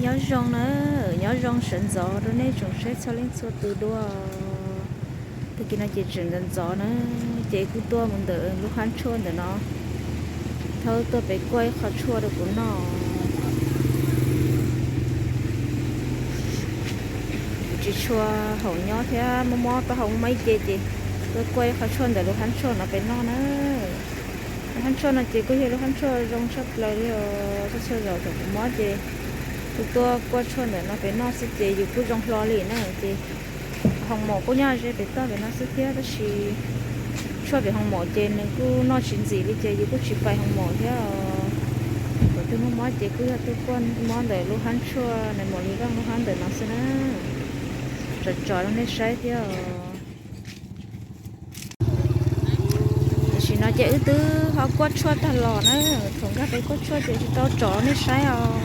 Nyob zoo na, nyob zoo sawv ntxov rau nej tsoom saib txhua leej txhua tus dua. Tag kis no ces tseem ntxov ntxov na, ces kuj tuaj mus ntawm lub hab tshuaj ntawm no, thaum tuaj pem kuaj ib qho tshuaj rau kuv noj. Kuv tsis tshua haum nyob thiab, mob mob taub hau mob ib ce ces tuaj kuaj ib qho tshuaj ntawm lub hab tshuaj no pem noj na. Lub hab tshuaj no ces kuj yog lub hab tshuaj zoo tshaj plaws li os. Txhua txhua zaus thaum kuv mob ces kuv tuaj kuaj tshuaj ntawm no pem noj xwb ces yus kuj zoo hlo li na. Ces hoo maum kuj nyob ze pem toj pem no xwb thiab, tab sis tshuaj pem hoo maum ces nws kuj noj tsis ntxim li ces yus kuj tsis pais hoo maum thiab os. Thaum twg mob mob ces kuj yog tuaj kuaj mob ntawm lub hab tshuaj na, mam li vaj lub hab ntawm no xwb na. Tsom tsom rau nej saib thiab os. Tam sim no ces wb twb ho kuaj tshuaj tag los na, thaum nkag pem kuaj tshuaj ces tsis tau tsom nej saib os.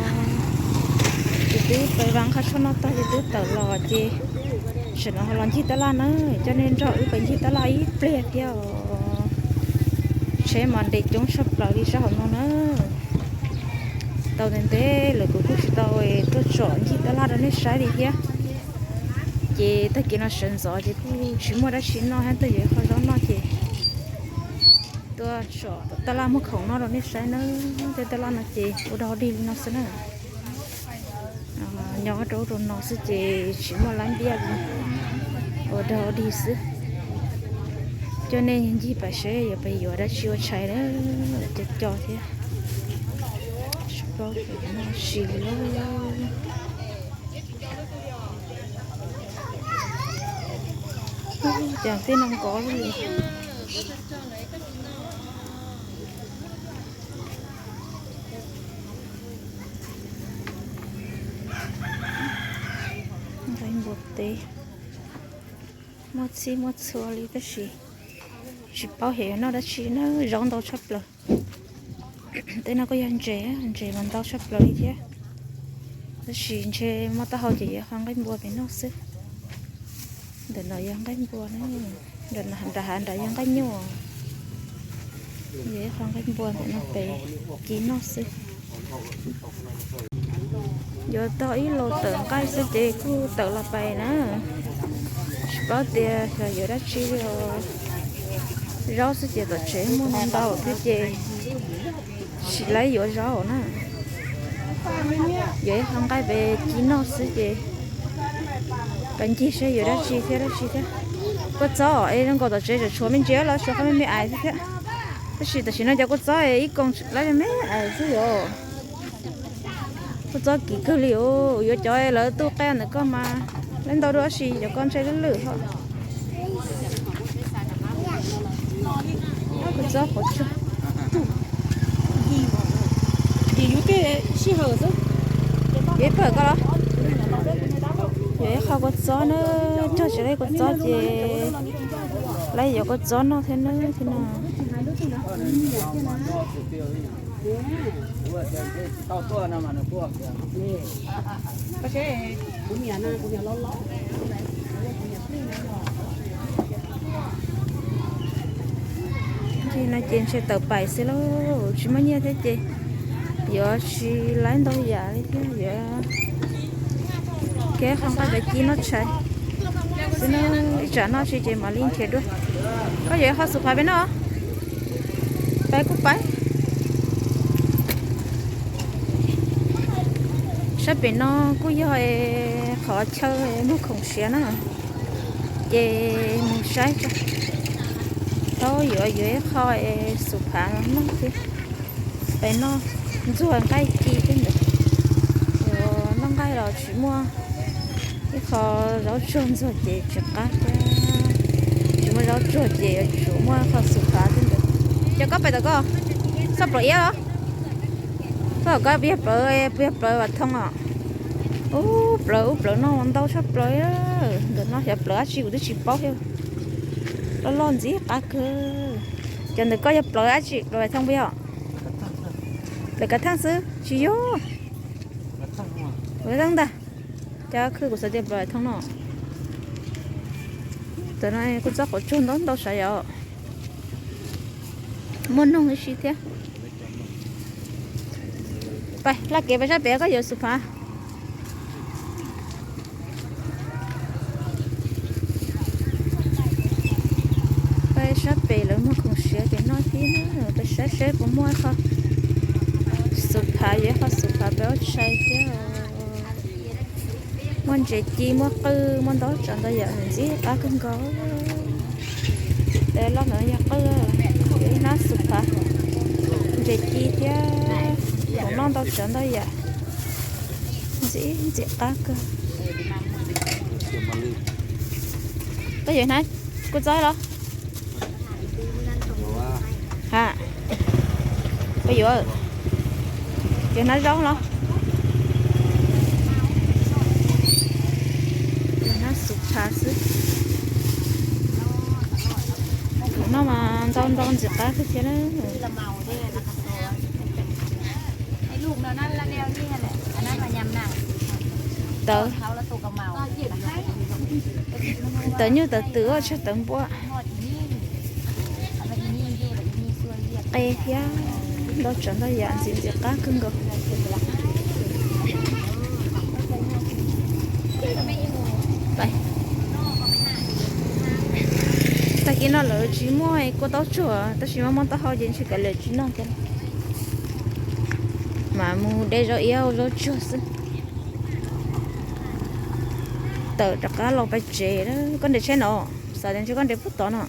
Ces twb pais vaj qhov tshuaj no tag ces twb tawm los ces tam sim no ho los ncig tab laj na, coj nej nrog wb pais ncig tab laj ib pliag thiab os. Tsheb mas nres coob tshaj plaws li sab hauv no na. Tau ntev ntev lawm kuv kuj tsis tau tuaj tsom ncig tab laj rau nej saib li thiab. Ces tag kis no sawv ntxov ces kuj tsis muaj dab tsi noj thiab, twb yuav ib qho zaub noj ces tuaj tsom tab laj muag khoom noj rau nej saib na. Tej tab laj no ces ua dog dig li no xwb na. Nyob rau rau no xwb ces tsis muaj lab ntiaj li, ua dog dig xwb. Coj nej ncig pais seb yuav pais yuav dab tsi ua tshais na, co co thiab. Tsis paub noj si li lauj. Cas tej no nkov li. Nqaij npua teb, muaj txhij muaj txhua li tab sis tsis paub xyov yuav noj dab tsi na, zaub ntau tshaj plaws. Tej no kuj yog ntses, ntses mas ntau tshaj plaws li thiab. Tab sis ntshe mob taub hau ces yuav qho nqaij npua pem noj xwb. Ntawm no yog nqaij npua na, nram hav nrad yog nqaij nyuj. Yuav ib qho nqaij npua ntawm no pem ci noj xwb. Yuav tau ib los tawm nqaij xwb ces kuj tawm los pais na. Tsis paub tias xyov yuav dab tsi li os. Zaub xwb ces tom tsev muaj ntau thiab ces tsis laib yuav zaub na. Yuav ib qho nqaij pem ci noj xwb ces pais ncig seb yuav dab tsi thiab dab tsi thiab. Kua txob es zoo nkaus tom tsev tseem tshuav me ntsis los tshuav qhov me me ais xwb thiab. Tab sis tam sim no cov kua txob ib koos laib me ais xwb yom. Kua txob kim kawg li os, yuav cov lawv tuj qe ntawm koj mas laib ntau dua tab sis cov koj ntshe lwj lwj ho. Kua txob qhov tsuag. Yuav ib pawg koj los? Yuav ib qho kua txob na, cog tsis laib kua txob ces laib yuav kua txob noj thiab na thiab no. Ces no ces ntshe tawm pais xwb lauj, tsis muaj nyiaj thiab ces yuav tsis laib ntau yam li thiab, yuav kev qhov nqaij pem ci noj tshais xwb na, ib tsam noj tsis ces mam li nrhiav dua. Koj yuav ib qho xus phav pem noj? Pais kuj pais. Sab pem no kuj yog qhov chaw muag khoom siav na, ces mus saib tso. Thaum yuav yuav ib qho xus phav noj xwb. Pem no ntxuag nqaij ci tej ntawd, noj nqaij los tsis muaj ib qho zaub tsuag ntxuag ces tsis qab thiab. Tsis muaj zaub tsuag ces yuav tsum muaj qho xus phav tej ntawd. Cov koj pem tom koj, txoj plawv iab los? Txoj koj puas yog plawv, puas yog plawv vam thoob os? Ub, plawv ub plawv no ntau tshaj plaws. Ntawm no xyov plawv dab tsi kuv twb tsis paub thiab. Loj loj ntxim qab kawg. Cov ntawm koj yog plawv dab tsi, plawv vam thoob puas yog? Plawv kav theej xwb tsis yog. Plawv vam thoob ntag. Cov khw kuv xav tias plawv vam thoob no. Tam no kuj txob qhov tsuag ntau ntau sav yom. Muaj noog ib si thiab. Pais laj kev pais sab pem koj yuav xus phav. Saib seb puas muaj qhov xus phav, yuav qhov xus phav peb ua tshais thiab. Muaj ntses ci, muaj qwj, muaj ntau tsav ntau yam, ntxim qab kawg nkaus. Tej loj ntawd yog qwj, ib hnab xus phav, ntses ci thiab, khoom noj ntau tsav ntau yam, ntxim ntxim qab kawg. Koj yuav hnab kua txob los? Ha, koj yuav, yuav hnab zaub los? Yuav hnab xus phav xwb. Khoom noj mas ntau ntau ntxim qab kawg thiab na. Tawv, tawv nyuj tawv twm, ua tshaj tawv npua. Qe thiab ntau tsav ntau yam ntxim ntxim qab kawg nkaus. Tag kis no lawv tsis muaj kua taub tsuag, tab sis mas muaj taub hau ces ntshe kav liam tsis noj thiab. Mas mus de zaub iab ua zaub tsuag xwb. Tawm rov qab los pem tsev, koj nres tsheb no, xav tias ntshe koj nres puag tod no.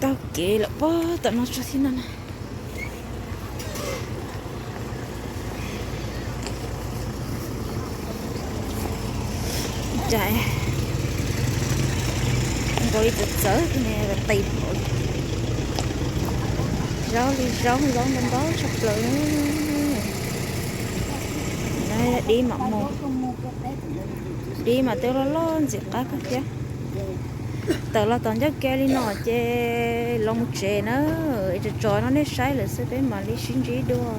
Taug kev lawm puag tom no tsuag thiab no na. Cas nkaus li txawv txawv ne, qis pom li. Zaub li zaub, zaub ntau ntau tshaj plaws. Dib mam mus, dib mas twb loj loj ntxim qab kawg thiab. Tawm los tom ncauj ke li no ces los mus tsev na, tso tso no nej saib lawm xwb peb mam li sib ntsib dua.